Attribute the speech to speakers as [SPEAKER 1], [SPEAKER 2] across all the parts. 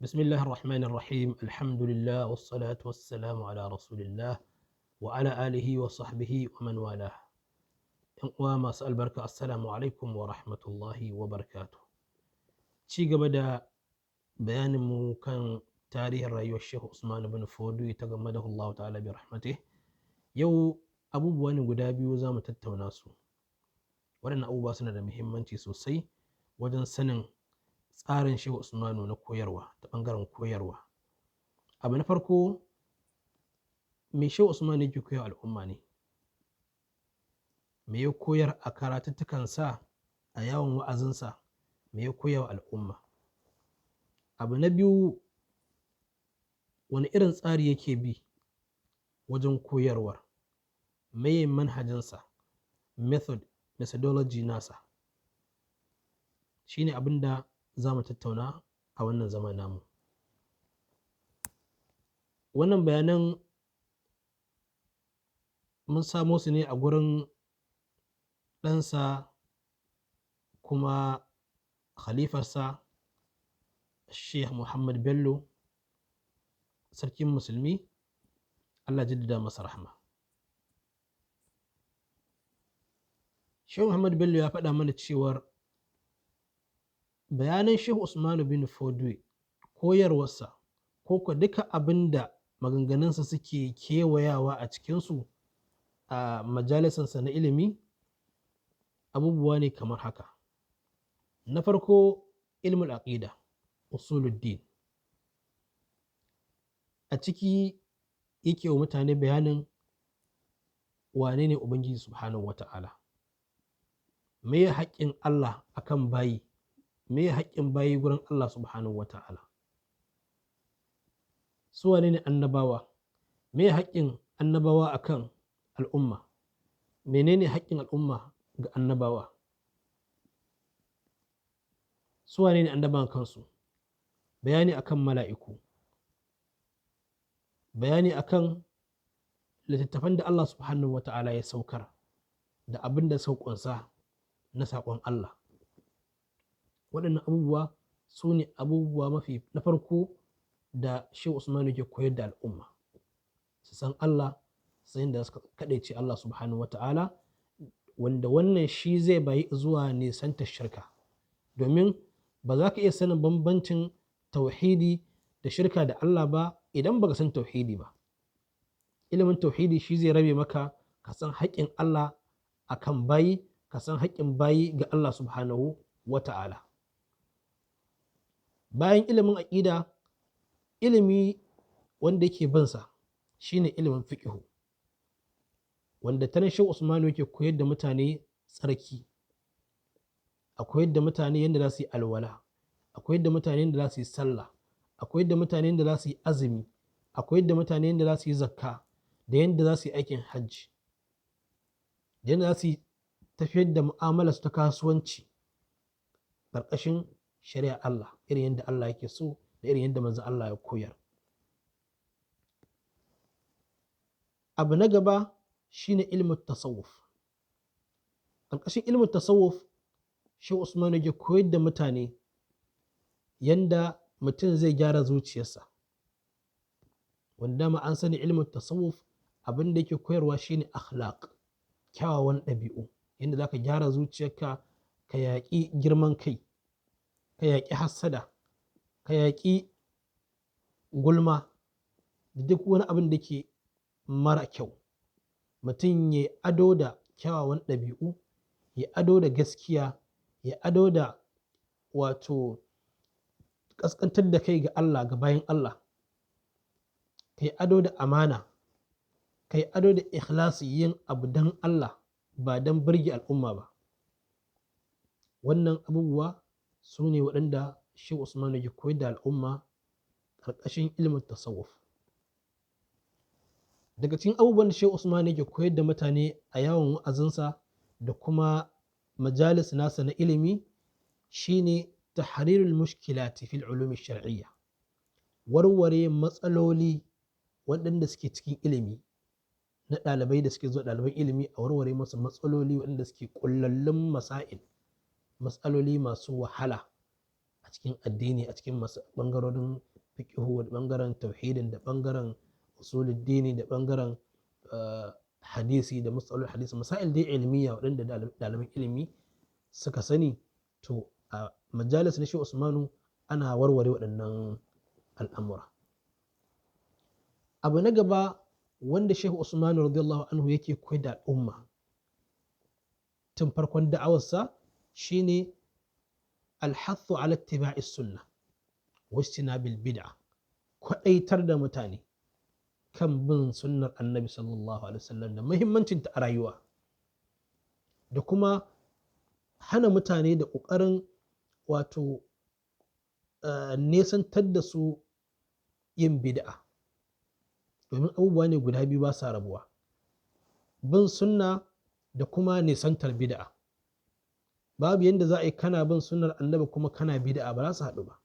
[SPEAKER 1] بسم الله الرحمن الرحيم، الحمد لله والصلاة والسلام على رسول الله وعلى آله وصحبه ومن والاه. ‘Yan uwa masu albarka, assalamu alaikum wa rahmatullahi wa barakatuh. Ci gaba da bayaninmu kan tarihin rayuwar Shehu Usman bin Fodio ta game da Allah ta'ala bi rahmatih. Yau abubuwa ne guda biyu za mu tattauna su. Waɗannan abubuwa suna da muhimmanci sosai wajen sanin tsarin Shehu Usmanu na koyarwa, ta ɓangaren koyarwa. Abu na farko, me Shehu Usmanu yake koya al'umma ne? Me ya koyar a karatuttukansa, a yawon wa'azinsa, me ya koya wa al'umma? Abu na biyu, wani irin tsari yake bi wajen koyarwar? Meye manhajinsa, method, methodology nasa? Shine abin da za mu tattauna a wannan zama namu. Wannan bayanan mun samo su ne a gurin ɗansa kuma khalifarsa, Sheikh Muhammad Bello, sarkin musulmi, Allah jaddada masa rahma. Sheikh Muhammad Bello ya faɗa mana cewar bayanan Shehu Usmanu bin Fodio, koyarwarsa, ko ko duka abin da maganganunsa suke kewayawa a cikinsu a majalisansa na ilimi, abubuwa ne kamar haka. Na farko, ilmul aqida, usuluddin. A ciki yake wa mutane bayanin wane ne Ubangiji subhanahu wata'ala, me haƙƙin Allah akan bayi, me haƙƙin bayi gurin Allah subhanahu wata'ala, su wane ne annabawa, me haƙƙin annabawa akan al'umma, menene haƙƙin al'umma ga annabawa, su wane ne annabawan kansu, bayani akan mala'iku, bayani akan littattafan da Allah subhanahu wata'ala ya saukar da abin da suka ƙunsa na saƙon Allah. Waɗannan abubuwa su ne abubuwa mafi na farko da Shehu Usmanu ke koyar da al'umma, su san Allah, su san yadda suka kaɗaice Allah subhanahu wata'ala, wanda wannan shi zai bayi zuwa nisantar shirka. Domin ba za ka iya sanin bambancin tauhidi da shirka da Allah ba idan baka san tauhidi ba. Ilimin tauhidi shi zai rabe maka ka san haƙƙin Allah akan bayi, ka san haƙƙin bayi ga Allah subhanahu wata'ala. Bayan ilimin aƙida, ilimi wanda yake bin sa shine ilimin fiqhu, wanda ta nan Shehu Usmanu yake koyar da mutane tsarki, a koyar da mutane yadda za su yi alwala, a koyar da mutane yadda za su yi sallah, a koyar da mutane yadda za su yi azumi, a koyar da mutane yadda za su yi zakka, da yadda za su yi aikin hajji, da yadda za su yi tafiyar da mu'amalarsu ta kasuwanci ƙarƙashin shari'ar Allah, irin yadda Allah yake so da irin yadda manzon Allah ya koyar. Abu na gaba shine ilmin tasawuf. Ƙarƙashin ilmin tasawuf, Shehu Usmanu yake koyar da mutane yanda mutum zai gyara zuciyarsa. Wanda dama an sani ilmin tasawuf abin da yake koyarwa shine akhlaq, kyawawan ɗabi'u, yanda zaka gyara zuciyarka, ka yaƙi girman kai, ka yaƙi hassada, ka yaƙi gulma, da duk wani abin da ke mara kyau. Mutum ya ado da kyawawan ɗabi'u, ya ado da gaskiya, ya ado da wato ƙasƙantar da kai ga Allah, ga bayin Allah, ka yi ado da amana, ka yi ado da ikhlasi, yin abu don Allah ba don birge al'umma ba. Wannan abubuwa su ne waɗanda Shehu Usmanu ya koyar da al'umma ƙarƙashin ilimin tasawuf. Daga cikin abubuwan da Shehu Usmanu yake koyar da mutane a yawon wa'azinsa da kuma majalis nasa na ilimi shine tahrirul mushkilati fil ulumi shar'iyya, warware matsaloli waɗanda suke cikin ilimi na ɗalibai da suke zuwa ɗaliban ilimi, a warware masu matsaloli waɗanda suke ƙullallun masail, matsaloli masu wahala a cikin addini, a cikin ɓangarorin fiqhu da ɓangaren tauhidin da ɓangaren usuluddini da ɓangaren hadisi da matsalolin hadisi, masail dai ilmiya waɗanda ɗaliban ilimi suka sani. To a majalis na Shehu Usmanu ana warware waɗannan al'amura. Abu na gaba wanda Shehu Usmanu radiyallahu anhu yake koyar da al'umma tun farkon da'awarsa shine alhathu ala ittiba'i sunna wa ijtinabil bid'a, kwaɗaitar da mutane kan bin sunnar Annabi sallallahu alaihi wasallam da muhimmancin ta a rayuwa, da kuma hana mutane da ƙoƙarin wato nesantar da su yin bid'a, domin abubuwa ne guda biyu ba sa rabuwa, bin sunna da kuma nisantar bid'a. Babu yanda za a yi kana bin sunnar Annabi kuma kana bid'a, ba za su haɗu ba.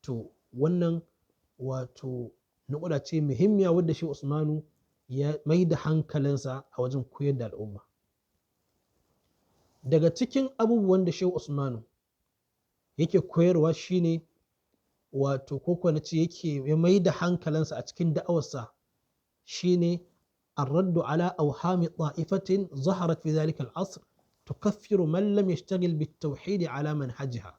[SPEAKER 1] To wannan wato nukuda ce muhimmiya wadda Shehu Usmanu ya mai da hankalinsa a wajen koyar da al'umma. Daga cikin abubuwan da Shehu Usmanu yake koyarwa shine wato ko kuwa nace yake ya mai da hankalinsa a cikin da'awarsa shine الرد على أوهام طائفة ظهرت في ذلك العصر تكفر من لم يشتغل بالتوحيد على منهجها.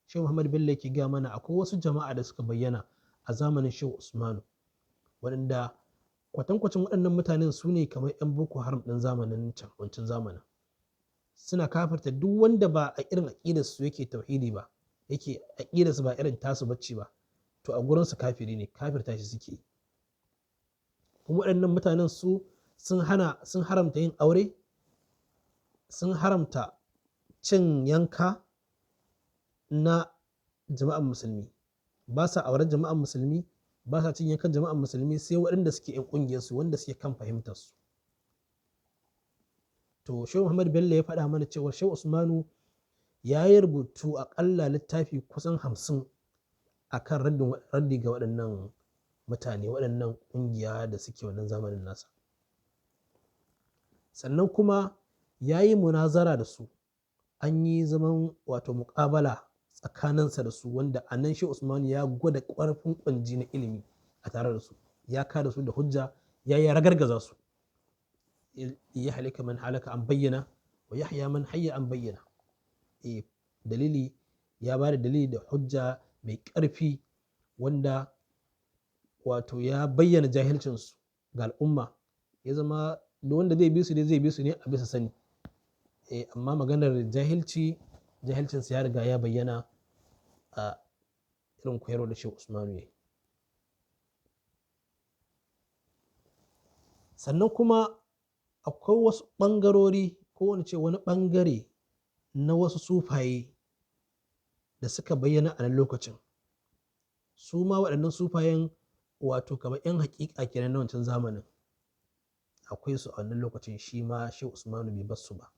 [SPEAKER 1] Shehu Muhammad Bello yake gaya mana akwai wasu jama'a da suka bayyana a zamanin Shehu Usmanu, waɗanda kwatankwacin waɗannan mutanen su ne kamar 'yan Boko Haram ɗin zamanin can, wancan zamanin. Suna kafirta duk wanda ba a irin aƙidar su yake tauhidi ba, yake aƙidar su ba irin tasu bacci ba, to a gurin su kafiri ne, kafirta shi suke yi. Kuma waɗannan mutanen su sun hana, sun haramta yin aure, sun haramta cin yanka na jama'an musulmi, ba sa auren jama'an musulmi, ba sa cin yankan jama'an musulmi, sai waɗanda suke 'yan ƙungiyarsu, wanda suke kan fahimtarsu. To Shehu Muhammad Bello ya faɗa mana cewa Shehu Usmanu ya yi rubutu aƙalla littafi kusan 50 a kan raddi ga waɗannan mutane, waɗannan ƙungiya da suke wannan zamanin nasa. Sannan kuma ya yi munazara da su, an yi zaman wato muƙabala tsakaninsa da su, wanda a nan Shehu Usmanu ya gwada ƙarfin ƙwanji na ilimi a tare da su, ya kada su da hujja, ya yi ragargaza su. Ya halika man halaka an bayyana, wa yahya man hayya an bayyana. Dalili ya ba da dalili da hujja mai ƙarfi wanda wato ya bayyana jahilcinsu ga al'umma, ya zama duk wanda zai bi su dai zai bi su ne a bisa sani. Amma maganar jahilci, jahilcinsu ya riga ya bayyana a irin koyarwar da Shehu Usmanu ya yi. Sannan kuma akwai wasu ɓangarori, ko wani ce wani ɓangare na wasu sufaye da suka bayyana a nan lokacin. Su ma waɗannan sufayen wato kamar 'yan haƙiƙa kenan na wancan zamanin, akwai su a wannan lokacin. Shi ma Shehu Usmanu bai bar su ba,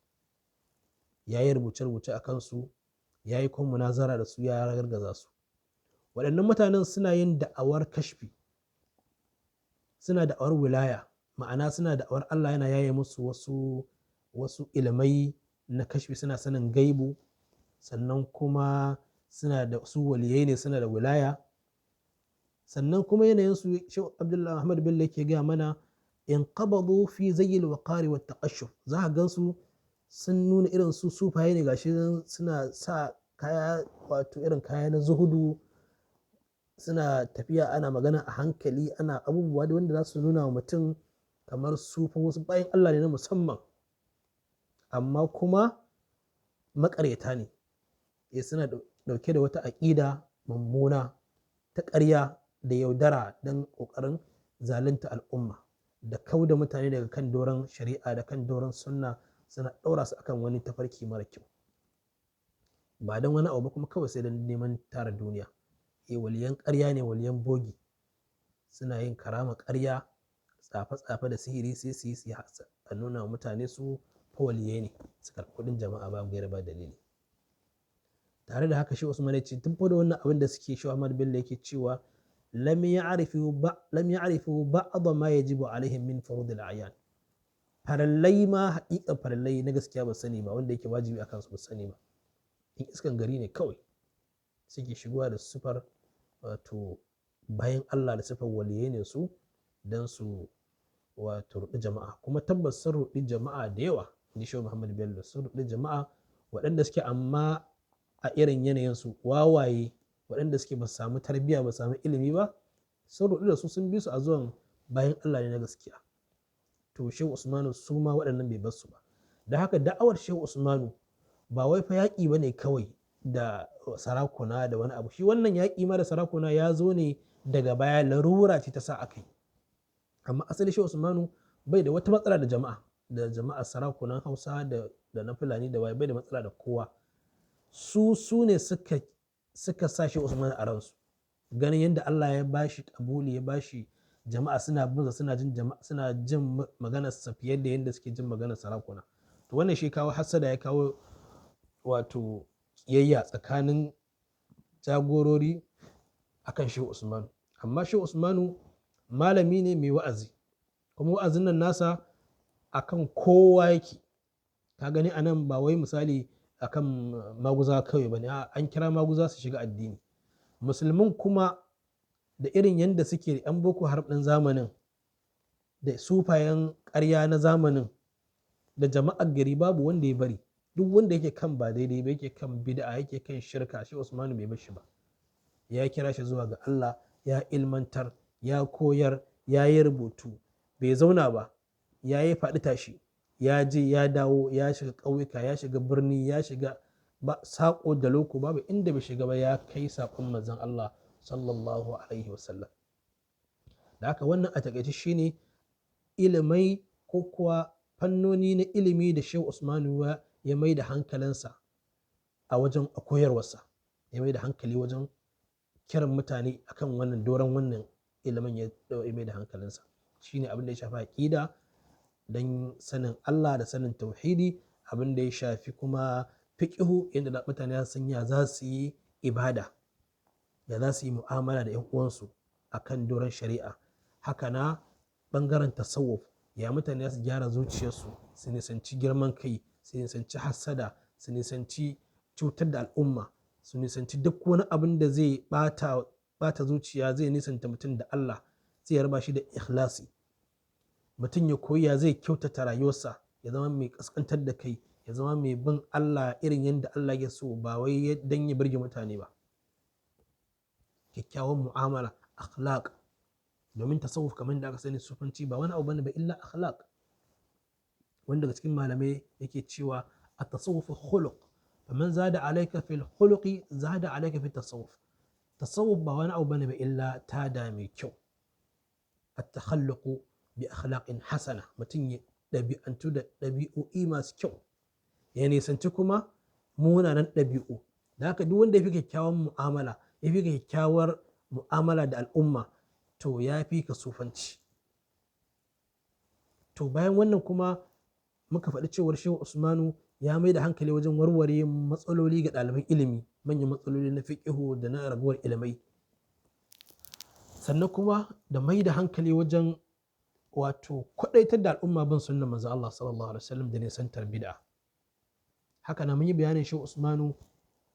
[SPEAKER 1] ya yi rubuce-rubuce a kansu, ya yi kuma munazara da su, ya ragargaza su. Waɗannan mutanen suna yin da'awar kashfi, suna da'awar wilaya, ma'ana suna da'awar Allah yana yaye musu wasu ilimai na kashfi, suna sanin gaibu, sannan kuma suna da su waliyai ne, suna da wilaya. Sannan kuma yanayin su Shehu Abdullahi Ahmad Bello yake gaya mana in qabadu fi zayyil waqari wat taqashshuf, za ka gansu sun nuna irin su sufaye ne, gashi suna sa kaya wato irin kaya na zuhudu, suna tafiya ana magana a hankali, ana abubuwa da wanda za su nuna wa mutum kamar su fa wasu bayan Allah ne na musamman, amma kuma maƙaryata ne. Suna ɗauke da wata aƙida mummuna ta ƙarya da yaudara don ƙoƙarin zalunta al'umma da kau da mutane daga kan doron shari'a da kan doron sunna, suna ɗaura su akan wani tafarki mara kyau, ba don wani abu ba kuma kawai sai don neman tara duniya. Waliyan ƙarya ne, waliyan bogi, suna yin karama ƙarya, tsafe-tsafe da sihiri, sai su yi a nuna wa mutane su fa waliyai ne, su karɓi kuɗin jama'a ba gaira ba dalili. Tare da haka Shehu Usman ya ce tun fa da wannan abin da suke, Shehu Ahmad Bello yake cewa lam ya'rifu ba'd ma yajibu alaihim min furud al-a'yan. Farallai ma haƙiƙa farallai na gaskiya ba sani ba, wanda yake wajibi akan su ba sani ba. In iskan gari ne kawai suke shigowa da sufar wato bayan Allah da sifar waliyai ne su don su wato ruɗi jama'a. Kuma tabbas sun ruɗi jama'a da yawa, inji Shehu Muhammad Bello, sun ruɗi jama'a waɗanda suke amma a irin yanayin su wawaye, waɗanda suke ba su samu tarbiyya ba su samu ilimi ba, sun ruɗu da su, sun bi su a zuwan bayan Allah ne na gaskiya. To Shehu Usmanu su ma waɗannan bai bar su ba. Da haka da'awar Shehu Usmanu ba wai fa yaƙi ba ne kawai da sarakuna da wani abu. Shi wannan yaƙi ma da sarakuna ya zo ne daga baya, larura ce ta sa aka yi. Amma asali Shehu Usmanu bai da wata matsala da jama'a, da jama'a sarakunan Hausa da na Fulani da waye, bai da matsala da kowa. Su ne suka sa Shehu Usmanu a ransu. Ganin yadda Allah ya bashi kabuli, ya bashi jama'a suna bin sa, suna jin jama'a, suna jin maganar sa fiye da yadda suke jin maganar sarakuna. To wannan shi kawo hassada, ya kawo wato kiyayya tsakanin jagorori akan Shehu Usmanu. Amma Shehu Usmanu malami ne mai wa'azi, kuma wa'azin nan nasa akan kowa yake. Ka gani anan ba wai misali akan maguza kawai bane, a'a, an kira maguza su shiga addini. Musulmin kuma da irin yanda suke yan boko haram ɗin zamanin da sufayen ƙarya na zamanin da jama'ar gari, babu wanda ya bari. Duk wanda yake kan ba daidai ba, yake kan bid'a, yake kan shirka, Shehu Usmanu bai bar shi ba. Ya kira shi zuwa ga Allah, ya ilmantar, ya koyar, ya yi rubutu, bai zauna ba, ya yi faɗi tashi, ya je ya dawo, ya shiga ƙauyuka, ya shiga birni, ya shiga ba saƙo da loko, babu inda bai shiga ba, ya kai saƙon manzon Allah sallallahu alaihi wasallam. Da haka wannan a takaice shine ilimai ko kuwa fannoni na ilimi da Shehu Usmanu ya mai da hankalinsa a wajen a koyarwarsa, ya mai da hankali wajen kiran mutane akan wannan doron wannan ilimin, ya mai da hankalinsa. Shine abin da ya shafi aƙida don sanin Allah da sanin tauhidi, abin da ya shafi kuma fiƙihu, yadda mutane za su san ya za su yi ibada, ya za su yi mu'amala da 'yan uwansu akan doron shari'a. Haka na ɓangaren tasawuf, ya mutane za su gyara zuciyarsu, su nisanci girman kai, su nisanci hassada, su nisanci cutar da al'umma, su nisanci duk wani abin da zai ɓata zuciya, zai nisanta mutum da Allah, zai raba shi da ikhlasi. Mutum ya koyi ya zai kyautata rayuwarsa, ya zama mai ƙasƙantar da kai, ya zama mai bin Allah irin yadda Allah ya so, ba wai dan ya burge mutane ba. Kyakkyawan mu'amala, akhlaq. Domin tasawuf kamar da aka sani sufanci ba wani abu bane ba illa akhlaq. Wanda daga cikin malamai yake cewa at-tasawuf khuluq, faman zada alayka fil khuluqi zada alayka fit tasawuf. Tasawuf ba wani abu bane ba illa tada mai kyau. At-takhalluqu bi akhlaqin hasana, mutum ya ɗabi'antu da ɗabi'o'i masu kyau, ya nisanci kuma munanan ɗabi'u. Da haka duk wanda ya fi kyakkyawan mu'amala, ya fi kyakkyawar mu'amala da al'umma, to ya fi ka sufanci. To bayan wannan kuma muka faɗi cewar Shehu Usmanu ya mai da hankali wajen warware matsaloli ga ɗaliban ilimi, manyan matsaloli na fiƙihu da na raguwar ilimai. Sannan kuma da mai da hankali wajen wato kwaɗaitar da al'umma bin sunnan manzon Allah sallallahu alaihi wasallam da nisantar bid'a. Haka na mun yi bayanin Shehu Usmanu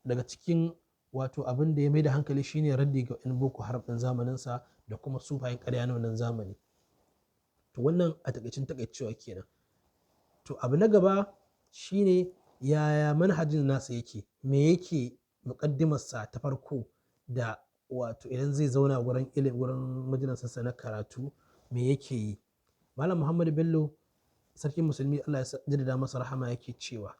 [SPEAKER 1] daga cikin wato abin da ya mai da hankali shine raddi ga 'yan boko haram ɗin zamaninsa da kuma sufayen ƙarya na wannan zamani. To wannan a takaicin takaicewa kenan. To abu na gaba shine yaya manhajin nasa yake, me yake muƙaddimarsa ta farko da wato idan zai zauna wurin ilimi, wurin majalisarsa na karatu, me yake yi. Malam Muhammadu Bello sarkin musulmi Allah ya jaddada masa rahama yake cewa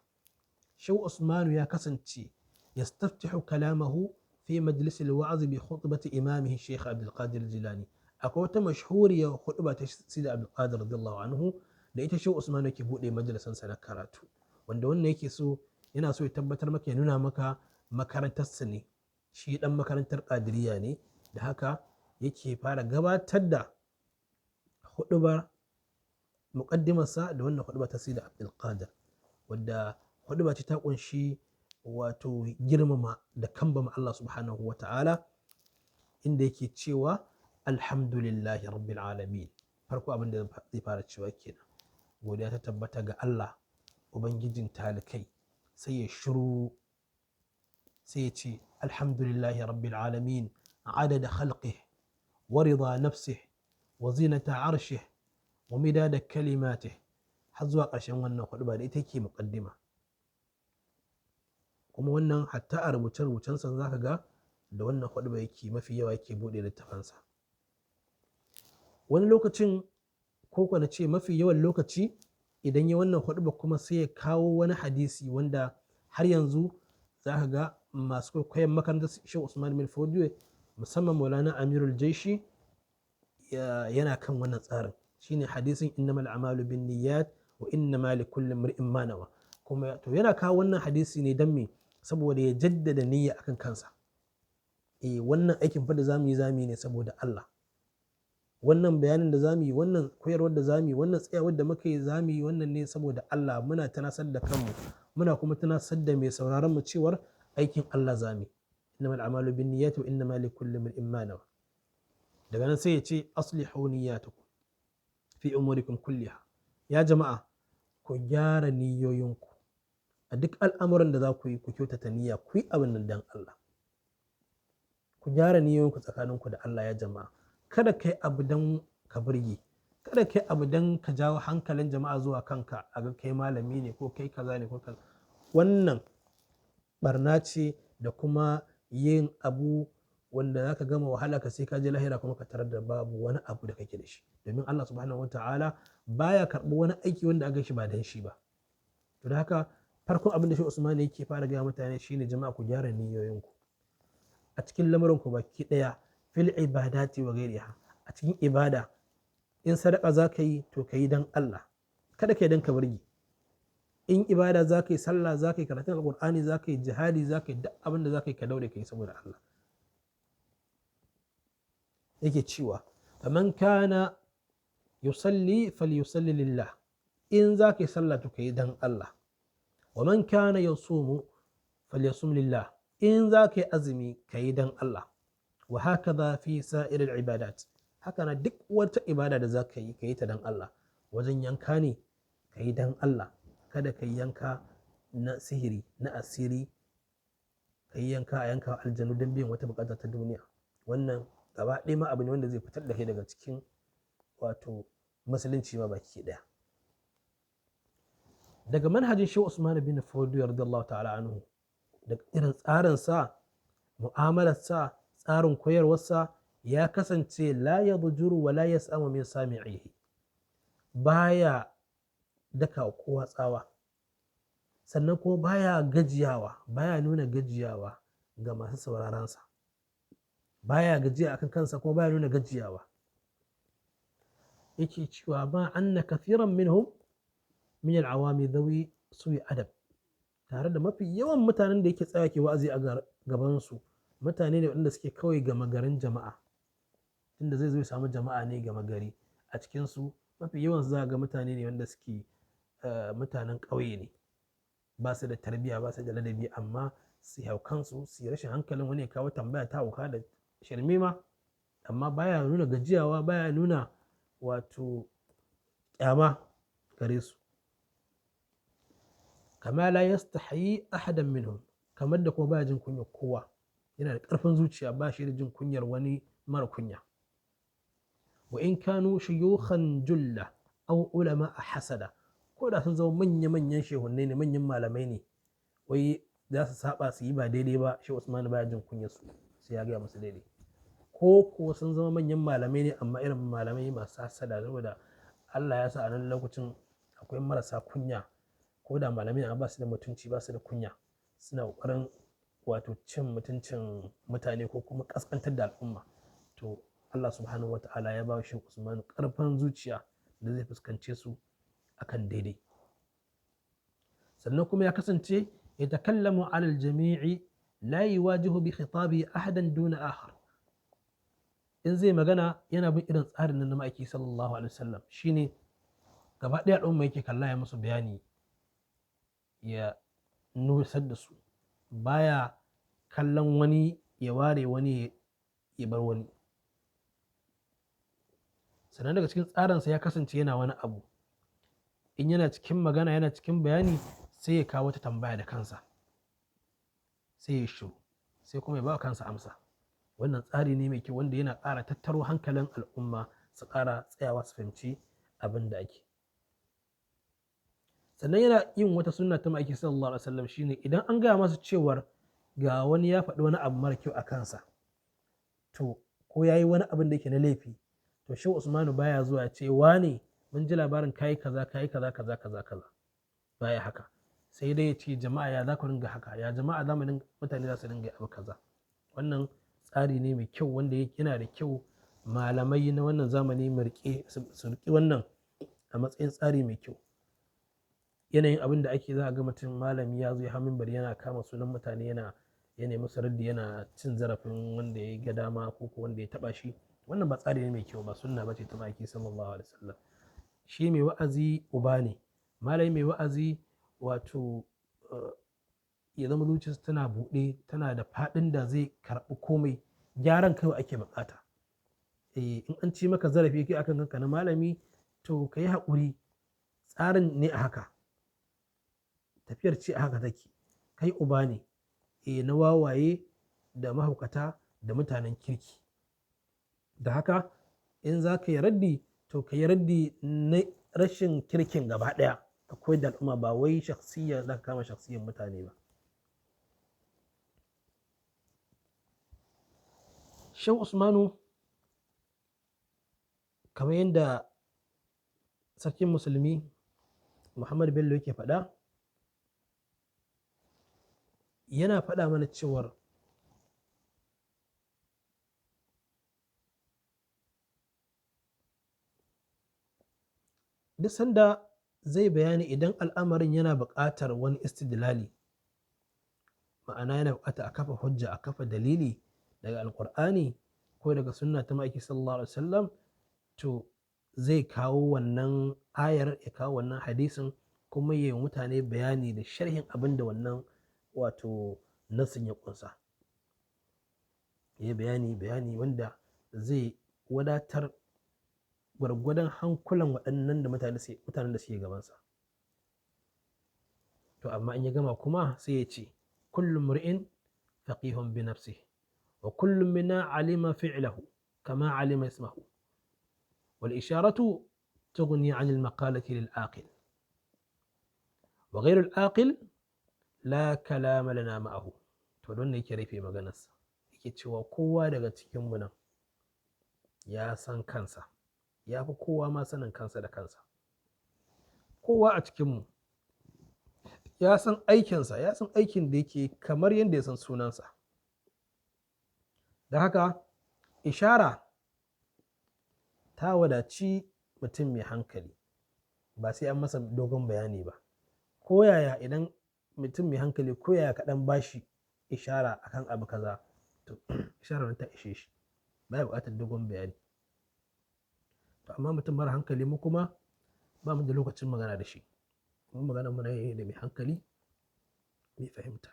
[SPEAKER 1] Shehu Usmanu ya kasance yastaftihu kalamahu fi majlisil wa'az bi khutbati imamihi Sheikh Abdul Qadir Jilani. Akwai wata mashhuriyar khutba ta Sidi Abdul Qadir radiyallahu anhu da ita Shehu Usmanu yake bude majalisansa na karatu, wanda wannan yake so, yana so ya tabbatar maka, ya nuna maka makarantarsa ne, shi dan makarantar Qadiriyya ne. Da haka yake fara gabatar da huɗubar muƙaddimarsa da wannan huɗuba ta Sidi Abdul Qadir, wadda huɗuba ce ta ƙunshi wato girmama da kambama Allah subhanahu wa ta'ala, inda yake cewa alhamdulillahi rabbil alamin. Farko abin da zai fara cewa kenan, godiya ta tabbata ga Allah ubangijin talikai. Sai ya shiru, sai ya ce alhamdulillahi rabbil alamin Adada khalqihi wa rida nafsihi wa zinata arshihi wa midada kalimatihi, har zuwa ƙarshen wannan huɗuba da ita yake muqaddima. Kuma wannan hatta a rubuce-rubucensa za ka ga da wannan huɗuba yake mafi yawa yake buɗe littafansa. Wani lokacin ko kuwa na ce mafi yawan lokaci idan ya wannan huɗuba kuma sai ya kawo wani hadisi wanda har yanzu za ka ga masu kwaikwayon makarantar Shehu Usman bin Fodio, musamman Maulana Amirul Jaishi, yana kan wannan tsarin. Shine hadisin innamal a'malu binniyat wa innama likulli imri'in ma nawa. Kuma to yana kawo wannan hadisi ne don me? Saboda ya jaddada niyya akan kansa. Wannan aikin fa da zamu yi, zamu yi ne saboda Allah. Wannan bayanin da zamu yi, wannan koyarwar da zamu yi, wannan tsayawar da muka yi, zamu yi wannan ne saboda Allah. Muna tunasar da kanmu, muna kuma tunasar da mai sauraron mu cewar aikin Allah zamu yi. Innamal a'malu binniyati wa innama likulli imri'in ma nawa. Daga nan sai ya ce aslihu niyyatakum fi umurikum kulliha. Ya jama'a, ku gyara niyoyinku a duk al'amuran da za ku yi, ku kyautata niyya, ku yi abin nan dan Allah. Ku gyara niyoyinku tsakaninku da Allah ya jama'a. Kada ka yi abu dan ka burge, kada ka yi abu dan ka jawo hankalin jama'a zuwa kanka, a ga kai malami ne ko kai kaza ne ko kaza. Wannan barna ce da kuma yin abu wanda za ka gama wahala ka sai ka je lahira kuma ka tarar da babu wani abu da kake da shi. Domin Allah subhanahu wa ta'ala baya karɓi wani aiki wanda aka shi ba dan shi ba. To da haka farkon abin da Shehu Usman yake fara gaya mutane shine jama'a ku gyara niyoyinku a cikin lamurinku baki ɗaya, fil ibadati wa ghairiha. A cikin ibada, in sadaka za ka yi to ka yi dan Allah, kada ka yi dan ka burge. In ibada za ka yi, sallah za ka yi, karatun alƙur'ani za ka yi, jihadi za ka yi, duk abin da za ka yi ka daure ka yi saboda Allah. Yake cewa faman kana yusalli falyusalli lillah. In za ka yi sallah to ka yi dan Allah. Wa man kana yasumu falyasum lillah. In za ka yi azumi ka yi dan Allah. Wa hakaza fi sa'iril ibadat. Haka na duk wata ibada da za ka yi, ka yi ta dan Allah. Wajen yanka ne ka yi dan Allah. Kada ka yi yanka na sihiri, na asiri, ka yi yanka a yanka aljanu don biyan wata bukata ta duniya. Wannan gaba ɗaya ma abu ne wanda zai fitar da kai daga cikin wato musulunci ma baki ɗaya. Daga manhajin Shehu Usman bin Fodio radiyallahu ta'ala anhu, da irin tsarinsa, mu'amalarsa, tsarin koyarwarsa, ya kasance la yadjuru wa la yas'amu min sami'ihi. Baya daka kowa tsawa, sannan kuma baya gajiyawa, baya nuna gajiyawa ga masu sauraronsa. Baya gajiya akan kansa kuma baya nuna gajiyawa. Yake cewa ma anna kathiran minhum min al-awami dhawi su'i adab. Tare da mafi yawan mutanen da yake tsaya ke wa'azi a gabansu mutane ne waɗanda suke kawai gama garin jama'a. Tunda zai zo ya samu jama'a ne gama gari a cikinsu, mafi yawan za ga mutane ne wanda suke mutanen ƙauye ne, ba su da tarbiyya, ba su da ladabi, amma su hau kansu, su yi rashin hankalin, wani ya kawo tambaya ta hauka da shirme ma, amma baya nuna gajiyawa, baya nuna wato kyama gare su. Kama la yastahi ahadan minhum, kamar da kuma baya jin kunyar kowa. Yana da ƙarfin zuciya, ba shi da jin kunyar wani mara kunya. Wa in kanu shuyukhan julla aw ulama hasada, ko da sun zama manya-manyan shehunnai ne, manyan malamai ne, wai za su saba su yi ba daidai ba, Shehu Usman baya jin kunyar su, sai ya gaya musu daidai. Ko ko sun zama manyan malamai ne amma irin malamai masu hasada, saboda Allah ya sa a nan lokacin akwai marasa kunya, ko da malamai ne ba su da mutunci, ba su da kunya, suna ƙoƙarin wato cin mutuncin mutane ko kuma ƙasƙantar da al'umma. To Allah subhanahu wa ta'ala ya ba Shehu Usman ƙarfin zuciya da zai fuskance su akan daidai. Sannan kuma ya kasance ya takallamu alal jami'i la yuwajihu bi khitabi ahadan duna akhar. In zai magana yana bin irin tsarin nan na ma'aiki sallallahu alaihi wasallam, shine gaba ɗaya al'umma yake kalla ya musu bayani, ya nusar da su, baya kallon wani ya ware wani ya bar wani. Sannan daga cikin tsarinsa ya kasance yana wani abu, in yana cikin magana yana cikin bayani sai ya kawo wata tambaya da kansa, sai ya shiru, sai kuma ya ba kansa amsa. Wannan tsari ne mai kyau wanda yana ƙara tattaro hankalin al'umma su ƙara tsayawa su fahimci abin da ake. Sannan yana yin wata sunna ta ma'aiki sallallahu alaihi wasallam, shine idan an gaya masa cewar ga wani ya faɗi wani abu mara kyau a kansa, to ko ya yi wani abin da yake na laifi, to Shehu Usmanu baya zuwa ya ce wane mun ji labarin kayi kaza kayi kaza kaza kaza kaza, baya haka. Sai dai ya ce jama'a ya za ku ringa haka, ya jama'a za mu dinga, mutane za su ringa abu kaza. Wannan tsari ne mai kyau wanda yana da kyau malamai na wannan zamani su riƙe wannan a matsayin tsari mai kyau. Yanayin abin da ake, za a ga mutum malami ya zo ya hau minbari yana kama sunan mutane, yana ya nemi su raddi, yana cin zarafin wanda ya ga dama ko wanda ya taɓa shi. Wannan ba tsari ne mai kyau ba, sunna bace ta ma'aiki sallallahu alaihi wasallam. Shi mai wa'azi uba ne, malami mai wa'azi wato ya zama zuciyarsa tana buɗe, tana da faɗin da zai karɓi komai. Gyaran kawai ake buƙata. In an ci maka zarafi kai akan kanka na malami, to ka yi haƙuri, tsarin ne a haka, tafiyar ce a haka take. Kai uba ne na wawaye da mahaukata da mutanen kirki. Da haka in za ka yi raddi, to ka yi raddi na rashin kirkin gaba ɗaya, ka koyar da al'umma, ba wai shakhsiyya za ka kama shakhsiyyar mutane ba. Shehu Usmanu, kamar yadda sarkin musulmi Muhammad Bello yake faɗa, yana faɗa mana cewar duk sanda zai bayani idan al'amarin yana buƙatar wani istidlali, ma'ana yana buƙatar a kafa hujja, a kafa dalili daga Alƙur'ani ko daga sunna ta ma'aiki sallallahu alaihi wasallam, to zai kawo wannan ayar, ya kawo wannan hadisin, kuma ya yi mutane bayani da sharhin abin da wannan wato nassin ya ƙunsa. Ya yi bayani wanda zai wadatar gwargwadon hankulan waɗannan da mutanen da suke gabansa. To amma in ya gama kuma sai ya ce kullu mri'in faqihun bi nafsihi wa kullu minna alima fi'lahu kama alima ismahu wal isharatu tughni 'an al maqalati lil aqil wa ghayru al aqil la kalama lana ma'ahu. To don ne yake rufe maganarsa, yake cewa kowa daga cikin mu nan ya san kansa, ya fi kowa ma sanin kansa da kansa. Kowa a cikinmu ya san aikinsa, ya san aikin da yake kamar yadda ya san sunansa. Da haka ishara ta wadaci mutum mai hankali, ba sai an masa dogon bayani ba. Ko yaya idan mutum mai hankali, ko yaya kaɗan bashi ishara akan abu kaza, to isharar ta ishe shi, baya buƙatar dogon bayani. To amma mutum mara hankali mu kuma ba mu da lokacin magana da shi. Mu magana muna yi da mai hankali, mai fahimta.